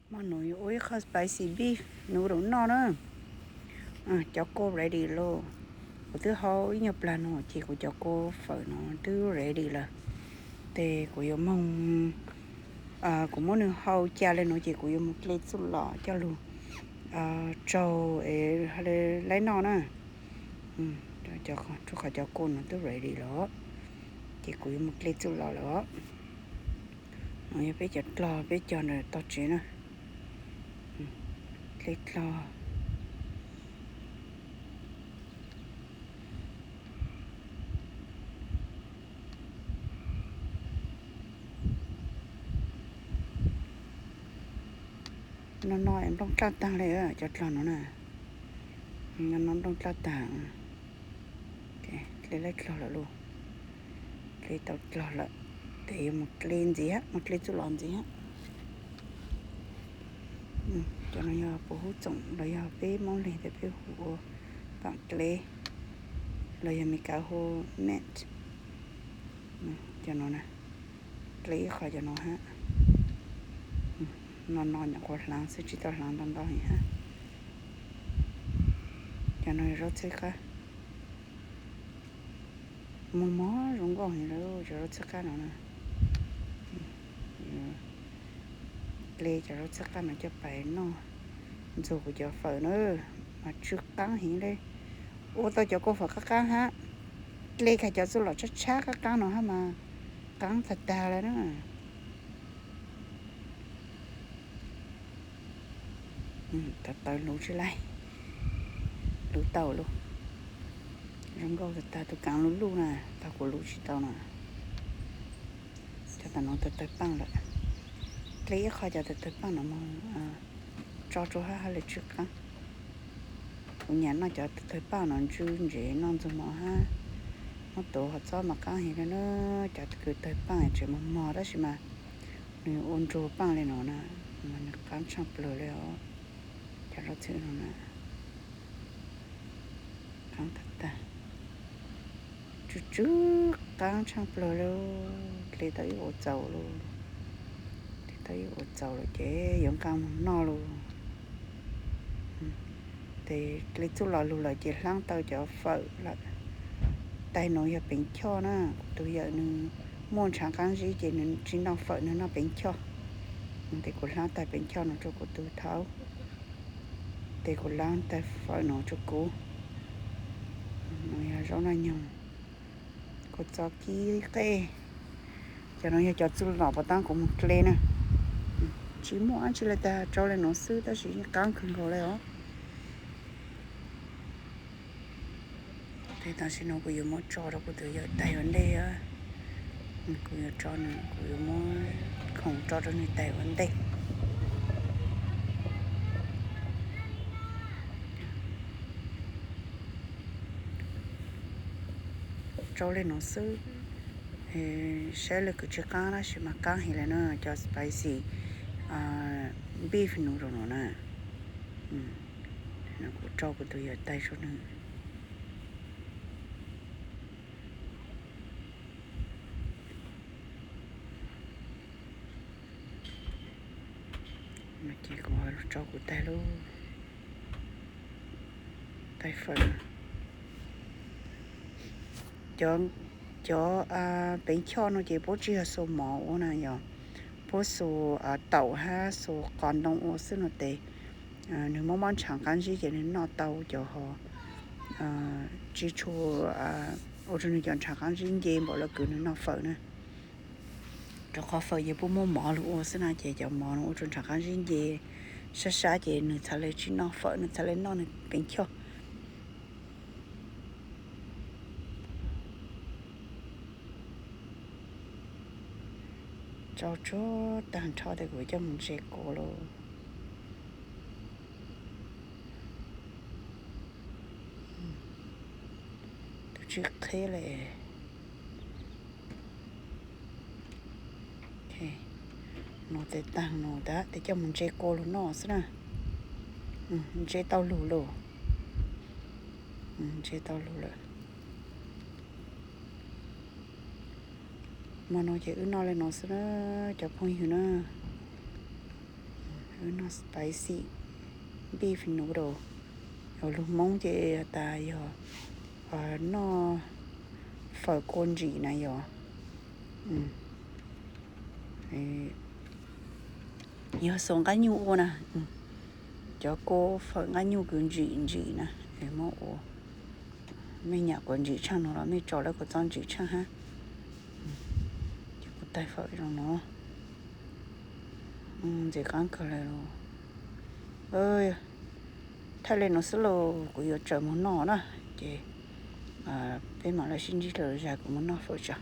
Hmo no yuav ua ib qho spicy beef noodle noj na. Cov kua ready lawm. Kuv twb hau ib nyuag plag no ces kuv cov kua fawm no twb ready lawm. Ces kuv yuav moog, kuv muab nws hau ca le no ces kuv yuav mus dle txuj lom coj lug tsaug es laib noj na. Rua qhov cov kua no twb ready lawm, ces kuv yuav mus dle txuj lom lawm. No yog peb cov dlog peb cog ntawm tog tsev na. Dle dlog. No no es nplooj dlaj taag le cov dlog no na. No no nplooj dlaj taag. Dle laib dlog lawm lauj. Dle tau dlog lawm, ces yuav mus dle ntxiv, mus dle txuj lom ntxiv. Cov no yog puv hub txoom los yog peb Moob Leeg tes peb hu ua paam dleb, los yog Meskas hu mint. Cov no na, dle ib qho cov no hab. No no nyuam qhuav hlaav xwb tsis tau hlaav ntau ntau heev hab. Cov no yog zaub txhwb qab. Mos mos zoo nkauj heev lawm cov zaub txhwb qab no na. Dle cov zaub txhwb qab no coj pais noj ntxuag kuv cov fawm na, mas tsw qaab heev le. Ua tau cov kua fawm qaab qaab hab, dle kag cov txuj lom tshab tshab qaab qaab no hab mas qaab tag tag le na. Tawv tawv luv tsi laij, luv tau lauj. Zoo nkauj tag tag, tus kaav luj luj na, tag kuv luv tsis tau na. Cov tam no tawv tawg paaj lawm. Dle ib qho cov tawv tawg paaj no mus tso rua hab hab le tsw qaab. Kuv nyam noj cov tawv tawg paaj no ntsw ntsev noj ntxuag mov hab. Muab tuav qhov txob mas qaab heev le na. Cov kws tawg paaj tseem mos mos tab sis mas nws ua nruag paaj le no na, mas nws qaab tshaaj plawg le os. Cov zaub txhwb no na, qaab tag tag, tsw tsw qaab tshaaj plawg le. Dle tau ib ua txaus lauj, dle tau ib ua txaus lawm ces yuav nqaa moog noj lauj. Ces dle txuj lom lug lawm ces hlaab tau cov fawm lawm. Taig no yog peev choj na, kuv tug yawm nws muaj ntshaav qaab zib ces nws tsi noj fawm, nws noj peev choj. Ces kuv hlaab taig peev choj no rua kuv tug thaub, ces kuv hlaab taig fawm no rua kuv. No yog zaub noj nyoog, kua txob kib qej. Cov no yog cov txuj lom puas taab kuv moog dle na. Tsi muaj dlaab tsi le, taag rau le nuav xwb tab sis qaab kawg nkaus le os. Ces tam sim no kuv yuav muab tso rau kuv tug yawm taig ua ntej. Kuv yuav tso nws, kuv yuav muab khoom tso rau nws taig ua ntej. Rau le nuav xwb, saib le kws tsi qaab tab sis mas qaab heev le na, cov spicy beef noodle no na. Kuv rau kuv tug yawm taig rua nws. Ces kuv rau kuv taig lauj, taig fawm. Cov, cov peev choj no ces puab tsi yog xuas mov ua na, yog puab xuas taum hab xuas qos ntoo ua xwb no tes nws mob mob ntshaav qaab zib ces nws noj tau cov ho tsi tshua ua rua nws cov ntshaav qaab zib nce npaum le kws nws noj fawm na. Rau qhov fawm ces puab muab mov lug ua xwb na, ces cov mov no ua rua ntshaav qaab zib nce sab sab ces nws txhad le tsi noj fawm, nws txhad le noj nws peev choj. Rau tsuag taag nrho tes kuv coj mus ntse kua lauj. Tus tsw qheb le. No tes taag no tas tes coj mus ntse kua lug noj xwb na. Ntse tau lug lauj. Ntse tau lug lawm. Hmo no ces wb noj le no xwb na cov phooj ywg na. Noj spicy beef noodle. Yog lus Hmoob ces tas yog noj fawm kua ntsim na yog. Yog xuas nqaij nyuj ua na, cov kua fawm nqaij nyuj kws ntsim ntsim na, muab ua. Mej nyam kua ntsim tshaaj no los mej tso lawv kua txob ntsim tshaaj hab. Ces kuv taig fawm zoo no, ntxim qaab kawg le. Thaij le no xwb lauj, kuv yuav tsaws moog noj na, ces peb mam le sib ntsib dlua zag kuv moog noj fawm tso.